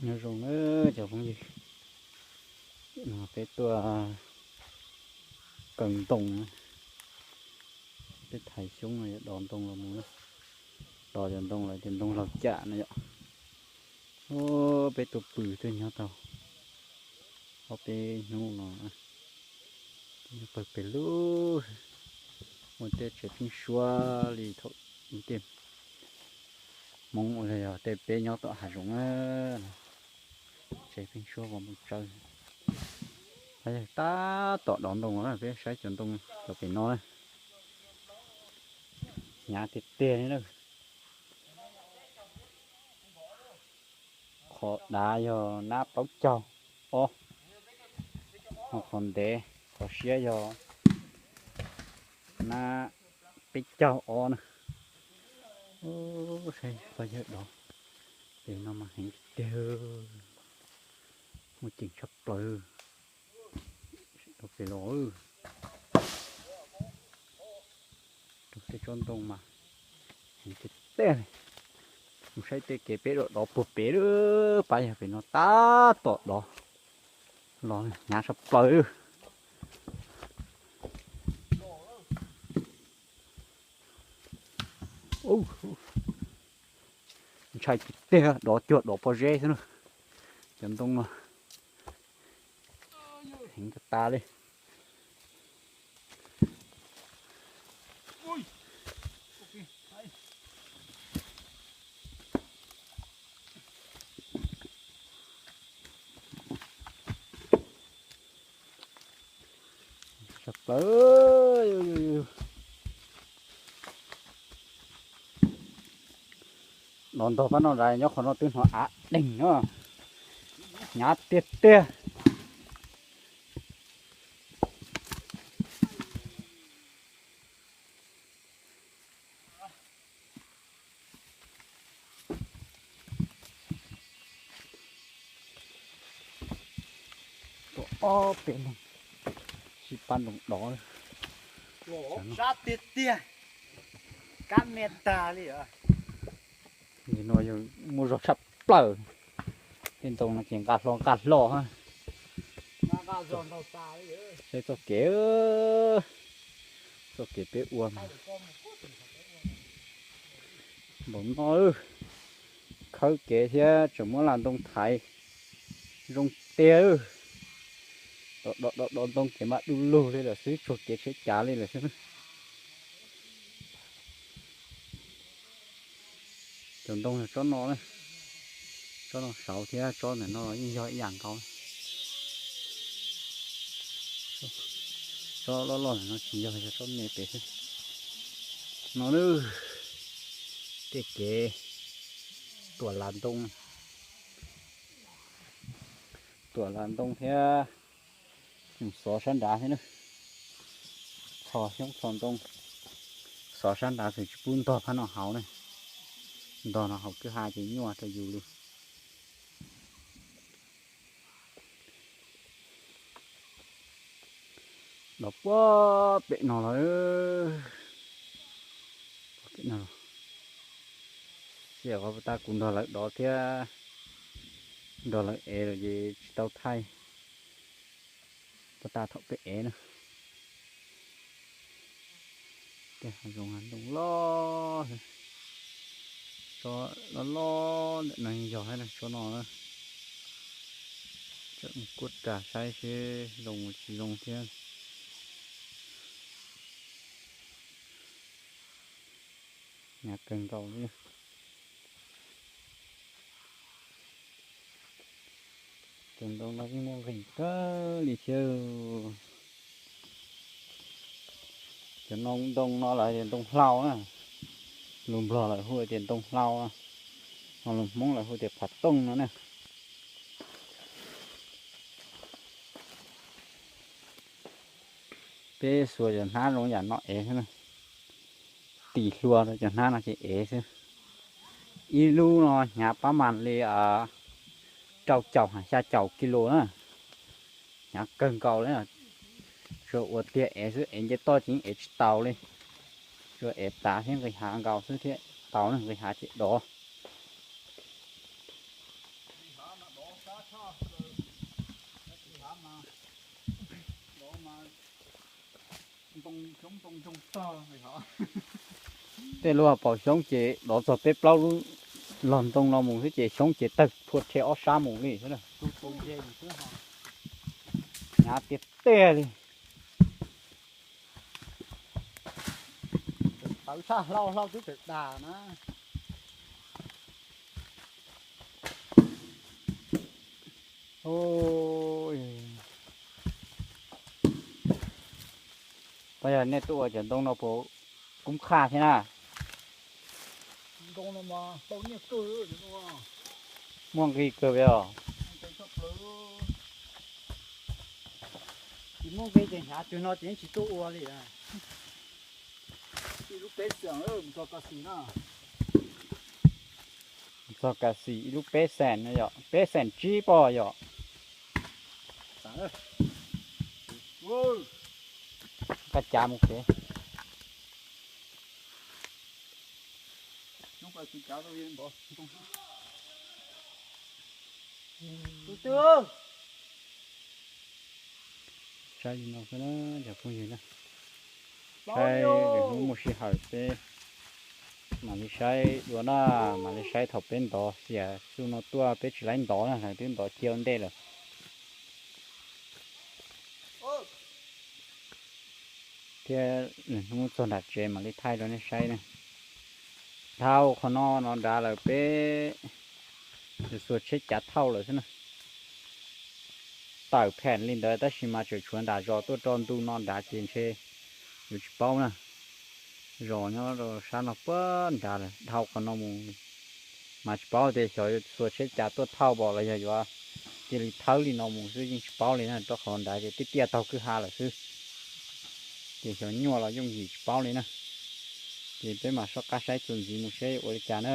Nyob zoo na cov phooj ywg, no peb tuaj kaw ntoo, peb thaiv xyoob no yuav dov ntoo los mus na, dov cov ntoo lawm tias ntoo laug cam no yom. Peb tuaj pw twb nyob tau ob peb hnub no, nyob pawg pes lug, muaj tej tsev pheeb suab li thaum tej Hmoob ua yog tej peb nyob tom hav zoov, tsev pheeb suab vov npoo tsawb. Yog tab tom dov ntoo na, peb saib cov ntoo cov pem no na, hnyav tiag tiag li na. Qhov dav yog nab plaub caug ob, ho qhov ntev qhov siab yog nab peb caug ob na. Saib pab yawg dov, pem no mas heev tiag, muaj ceem tshaj plaws. Rau pem los, rau tej tsob ntoo mas heev tiag tiag li. Mus saib tej kev peb dov dov puag pem lawm, pab yawg pem no tab tom dov los hnyav tshaj plaws. Ntshai tiag tiag, dov cuag dov pob zeb xwb na. Cov ntoo no heev tas tas li. Dov ntog pab no nrad, nyob qhov no twb hnov av deeg no, hnyav tiag tiag. Tuaj ob peb leeg sib pab ntoo dov. Sab tiag tiag, kab me tag li. Nim no yog muaj zog tshaj plaws, tej ntoo no ces nqa hlo nqa hlo. Saib txoj kev, txoj kev peb ua mas npaum no, khawb kev thiab tseem muab las ntoo thaiv zoo tiag. Dov dov dov ntoo ces mas du lug li lawm xwb, tsuag kev tsheb cav li lawm xwb. Cov ntoo yog tsob no, tsob no saud thiab tsob ntawm no yeej yog ib yam nkaus. Tsob loj loj ntawm no tsis yog, yog tsob me pem xwb. No na, tej kev tuam las ntoo, tuam las ntoo thiab xov sab nrad thiab na. Txhos xyoob txhos ntoo, xov sab nrad xwb tsis pub ntog phab no hauv na. Ntog no hauv kwj ha ces nyuaj rau yus li. Dov puag pem no los, pem no los, xij hawm puag ta kuv nrog lawv dov thiab, nrog lawv ev lawm ces tsis tau thaij puag ta thaum peb ev na. Tej hav zoov hav ntoo loj, tsob loj loj ntawm no yog tsob no, tseem kuaj ras saib seb zoo tsis zoo thiab. Hnyav kawg nkaus li. Cov ntoo no yeej muaj nqis kawg li thiab. Cov ntoo no lawv tias ntoo hlau na, lus Nplog lawv hu tias ntoo hlau, ho lus Hmoob lawv hu tias phav tooj no na. Peb xuas cov hnab zoo yam no ev xwb na, tis hlua rau cov hnab no ces ev xwb. Ib lub no hnyav pab mas li rau caum ha xya caum kis lus na, hnyav kawg nkaus li. Tsuas ua tiag ev xwb, ev nce toj ces ev tsis taus li. Tsuas ev tav thiab nqis hav nkaus xwb thiaj tau, nqis hav ces dov. Tej lub pom xyoob ces dov txog peb plaub lub log ntoo no mus xwb ces xyoob ces tawg phua rhe ob sab mus li xwb. Hnyav tiag tiag li. Tawv tshaj hlau hlau twb tawm tas na. Pab yog nej tuaj ua cov ntoo no puas kub qha thiab na? Muaj nqi kawg li os. Tsis muaj nqi ces hnyav cuag no ces yeej tsis tuaj ua li. Txog kas xim ib lub peb xees no yom, peb xees tsib poj yom. Koj cav mus kev. Saib li no xwb na cov phooj ywg na. Saib lwm hnub muaj sij hawm peb mam li saib dua na, mam li saib thaum peb ntov xiam xu no tuaj peb tsis laib ntov na, lawv twb ntov cia ua ntej lawm. Thiab lwm hnub txog nram tsev mam li thaij rau nej saib na. Dhau qhov no no nrad lawm peb xuas tsheb cav thauj lawm xwb na. Tawm phem li ntawd tab sis mas tseem tshuav nram zos tuaj rau ntu no nrad ces ntshe yuav tsis paub na. Zos nyob rau sab no puag nrad lawm, dhau qhov no mus mas tsis paub tias xyov yuav xuas tsheb cav tuaj thauj pom los yog yuav cia li thawb li no mus xwb yeej tsis paub li na, rau qhov nrad ces tib tiaj taug kwj ha lawm xwb. Ces xyov nyuaj los yooj yim tsis paub li na. Ces peb mam soj qab saib txuas ntxiv mus seb ua li cas na.